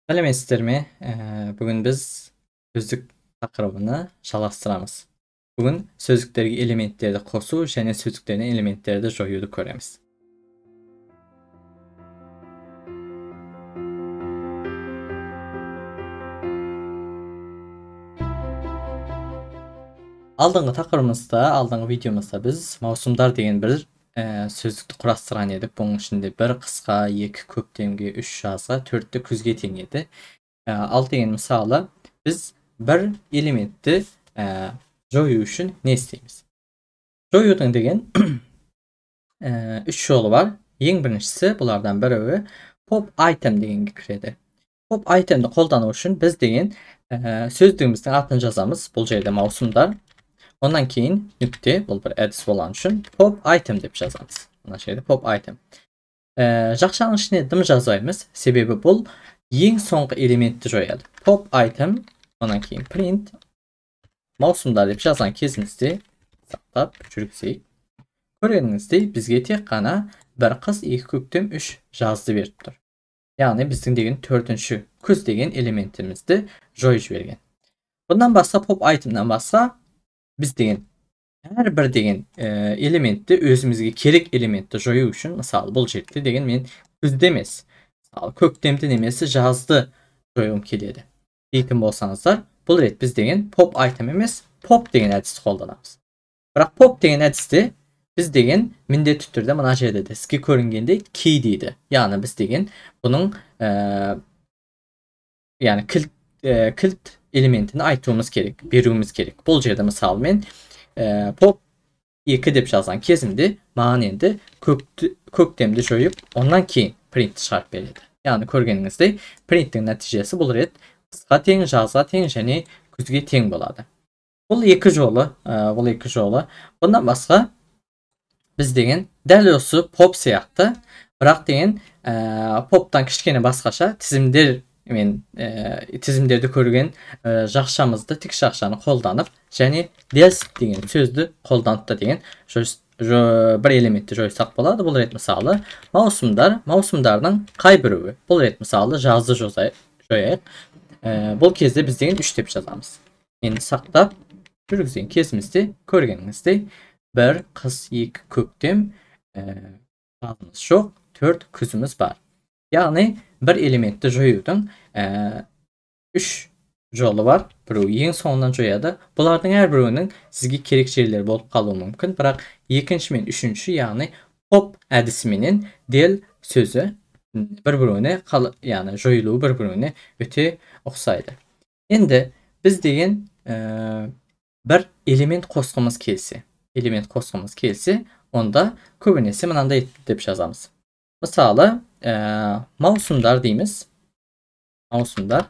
Сәлеметсіздер ме? Бүгін біз сөздік тақырыбыны жалғастырамыз. Бүгін сөздіктерге элементтерді қосу және сөздіктерден элементтерді жоюды көреміз. Алдыңғы тақырыбымызда, алдыңғы видеомызда біз маусымдар деген бір сөздікті құрастырған едік. Бұның ішінде бір қысқа, екі көктемге, үш жазға, төртті күзге тең еді. Ал деген мысалы, біз бір элементті жою үшін не істейміз? Жоюдың деген үш жолы бар. Ең біріншісі, бұлардан біреуі pop item дегенге кіреді. Pop itemді қолдану үшін біз деген сөздігіміздің атын жазамыз. Бұл жерде маусымдар. Ondan кейін нүкте, бұл бір әдіс болған үшін pop item деп жазамыз. Мына жерде pop item. Жақшаның ішіне дым жазбаймыз, себебі бұл ең соңғы элементті жояды. Pop item, ondan кейін print маусымдар деп жазған кезімізде сақтап жүргізейік. Көргеніңіздей бізге тек қана бір қыс, екі көктем, үш жазды беріп тұр. Яғни біздің деген төртінші күз деген элементімізді жойып жіберген. Бұндан басқа pop item'нан басқа біз деген әрбір деген элементті, өзімізге керек элементті жою үшін, мысалы бұл жерде деген мен күзді емес, мысалы көктемді немесе жазды жойғым келеді дейтін болсаңыздар, бұл рет біз деген pop item емес, pop деген әдісті қолданамыз. Бірақ pop деген әдісте біз деген міндетті түрде мына жерде де сізге көрінгендей key дейді. Яғни біз деген бұның яғни кілт элементini айтуымыз керек, беруіміз керек. Бұл жерде мысалы мен pop 2 деп жазған кезімде маған енді көктемді жойып, ondan кейін printті шығарып береді. Яғни көргеніңіздей принттің нәтижесі бұл рет қысқа тең, жазға тең және күзге тең болады. Бұл екі жолы, бұл екі жолы. Бұндан басқа біз деген дәл осы pop сияқты, бірақ деген поптан кішкене басқаша тізімдер мен тізімдерді көрген жақшамызды, тік жақшаны қолданып және del деген сөзді қолданып та деген бір элементті жойсақ болады. Бұл рет мысалы маусымдар, маусымдардың қай біреуі? Бұл рет мысалы жазды жояйық. Бұл кезде біз деген 3 деп жазамыз. Енді сақтап жүргізген кезімізде көргеніңіздей бір қыс, екі көктем, жазымыз жоқ, төрт күзіміз бар. Яғни бір элементті жоюдың үш жолы бар. Біреуі ең соңынан жояды. Бұлардың әрбіреуінің сізге керек жерлері болып қалуы мүмкін. Бірақ екінші мен үшінші, яғни pop әдісіменен del сөзі бір-біреуіне яғни жойылуы бір-біреуіне өте ұқсайды. Енді біз деген бір элемент қосқымыз келсе, элемент қосқымыз келсе, онда көбінесе мынандай деп жазамыз. Мысалы, маусымдар дейміз. Маусымдар.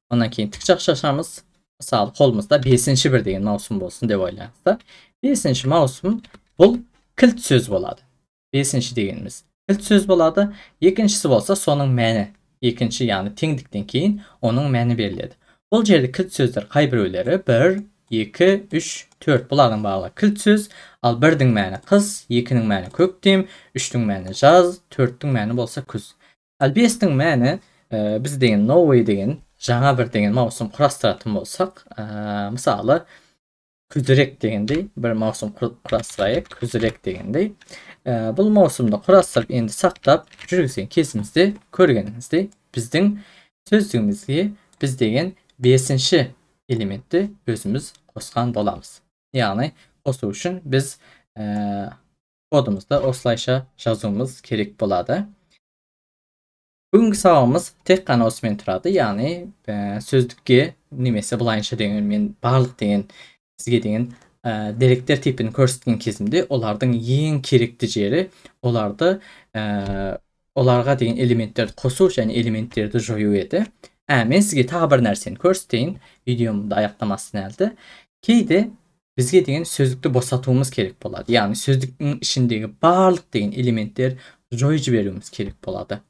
Ondan кейін тік жақша ашамыз. Мысалы, қолымызда бесінші бір деген маусым болсын деп ойлаңыз да. Бесінші маусым бұл кілт сөз болады. Бесінші дегеніміз кілт сөз болады. Екіншісі болса соның мәні. Екінші, яғни теңдіктен кейін оның мәні беріледі. Бұл жерде кілт сөздер қай біреулері? 1, 2, 3, 4. Бұлардың барлығы кілт сөз. Ал бірдің мәні қыс, екінің мәні көктем, үштің мәні жаз, төрттің мәні болса күз. Ал бестің мәні біз деген новый деген жаңа бір деген маусым құрастыратын болсақ, мысалы күзірек дегендей бір маусым құрастырайық, күзірек дегендей. Бұл маусымды құрастырып енді сақтап жүргізген кезімізде көргеніңіздей біздің сөздігімізге біз деген бесінші элементті өзіміз қосқан боламыз. Яғни қосу үшін біз кодымызды осылайша жазуымыз керек болады. Бүгінгі сабағымыз тек қана осымен тұрады. Яғни сөздікке немесе былайынша деген мен барлық деген сізге деген деректер типін көрсеткен кезімде олардың ең керекті жері оларды оларға деген элементтерді қосу және элементтерді жою еді. Мен сізге тағы бір нәрсені көрсетейін, видеомды аяқтамастан әлді. Кейде бізге деген сөздікті босатуымыз керек болады. Яғни сөздіктің ішіндегі барлық деген элементтер жойып жіберуіміз керек болады.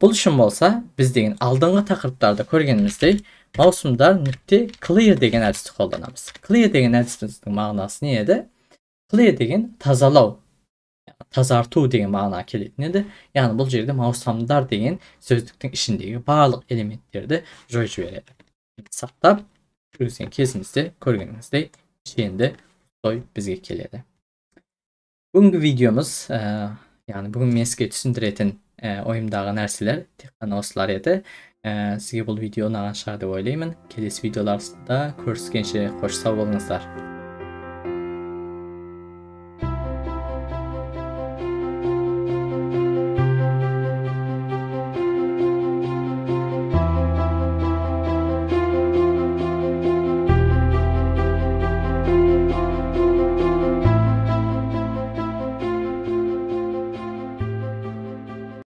Бұл үшін болса, біз деген алдыңғы тақырыптарда көргеніміздей маусымдар нүкте clear деген әдісті қолданамыз. Clear деген әдісіміздің мағынасы не еді? Clear деген тазалау. Тазарту деген мағына келетін еді. Яғни бұл жерде маусымдар деген сөздіктің ішіндегі барлық элементтерді жойып жібереді. Сақтап жүргізген кезімізде көргеніңіздей енді той бізге келеді. Бүгінгі видеомыз, яғни бүгін мен сізге түсіндіретін ойымдағы нәрселер тек қана осылар еді. Сізге бұл видео ұнаған шығар деп ойлаймын. Келесі видеоларда көріскенше қош сау болыңыздар.